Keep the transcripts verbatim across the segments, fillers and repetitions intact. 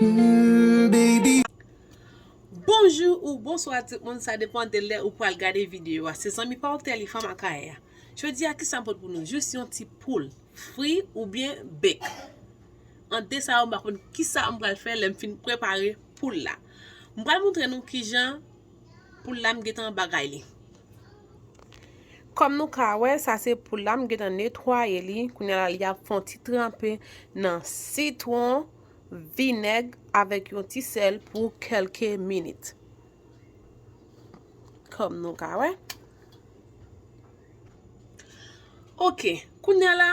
Mm, baby. Bonjou ou bonswa tout moun, sa depann de lè ou pral gade videyo a. Se zanmi pa w Telly, Fanm Akayè a. Jodi a, kisa m pot pou nou? Jis yon ti poul, fri oubyen bake. Ant de sa yo, m pa konn kisa m pral fè lè m fin prepare poul la. M pral montre nou kijan poul la m gentan bagay li. Kòm nou ka wè, sa se poul la, m gentan netwaye li. Kounye a la, li ap fè yon ti tranpe nan sitwon, vinèg avèk yon ti sèl pou kèlke minit. Kòm nou ka wè. Oke, kounye a la,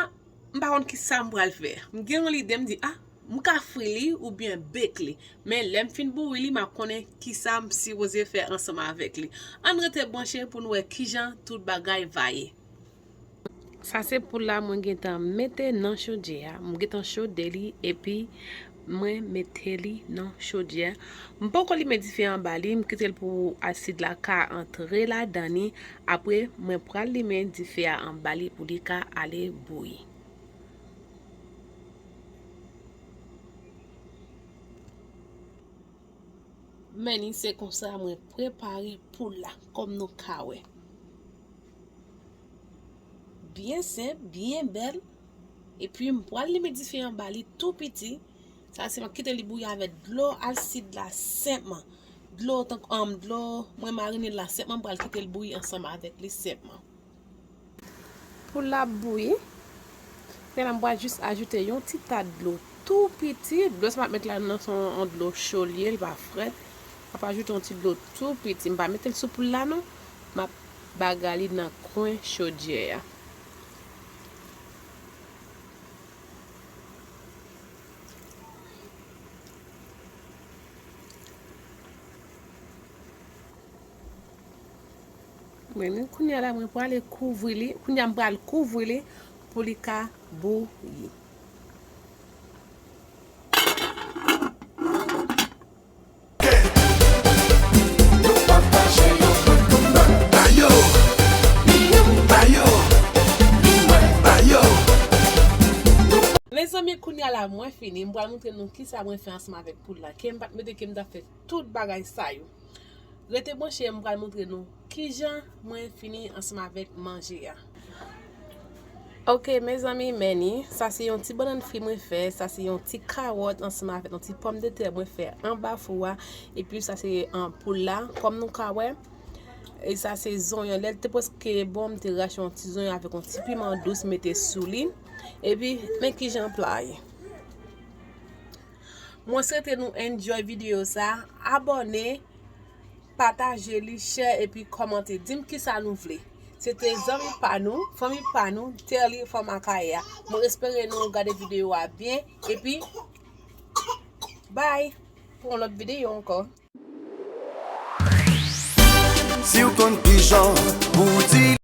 m pa konn kisa m pral fè. M gen yon lide, m di, ah, m ka fri li oubyen bake li. Men lè m fin bouyi li, m ap konnen kisa m sipoze fè ansanm avèk li. Ann rete branche pou n wè kijan tout bagay va ye. Sa se poul la mwen gentan mete nan chodyè a. M gentan chode li epi mwen mete li nan chodyè. M poko limen dife anba li, m kite l pou asid la ka antre ladan li. Apre, mwen pral limen dife a anba li pou li ka ale bouyi. Men ni se konsa mwen prepare poul la, kòm nou ka wè. Byen senp, byen bèl. Epi m pral limen dife anba li tou piti. Sa se m ap kite li bouyi avèk dlo asid la senpman. Dlo, tank, um, dlo mwen marine la senpman, m pral kite l bouyi ansanm avèk li senpman. Poul la ap bouyi. Kounye a la, m pral jis ajoute yon ti ta dlo tou piti. Dlo sa m ap met la nan se yon dlo cho li ye, li pa frèt. M ap ajoute yon ti dlo tou piti. M pa mete l sou poul la non. M ap bagay li nan kwen chodyè a. Men kounye a la, mwen prale kouvri li. Kounye a, m pral kouvri li pou li ka bouyi. Mezanmi, kounye a la, mwen fini. M pral montre nou kisa mwen fè ansanm avèk poul la. Ke m pa t mete ke m t ap fè tout bagay sa yo. Rete branche, m pral montre nou kijan mwen fini ansanm avèk manje a. Oke, mezanmi, men ni, sa se yon ti bannann fri mwen fè, sa se yon ti kawòt ansanm avèk yon ti pòmdetè mwen fè anba fou a, epi sa se, um, poul la, kòm nou ka wè. E sa se zonyon. Lè l te prèske bon, m te rache yon ti zonyon avèk yon ti piman dous mete sou li. Epi, men kijan pla ye. Mwen swete nou enjoy videyo sa. Abòne, pataje li, share epi kòmante. Di m kisa nou vle. Se te zanmi pa nou, fanmi pa nou, Telly Fanm Akayè a. Mwen espere nou gade videyo a byen. Epi, bye pou yon lòt videyo ankò. Si w konn kijan pou w di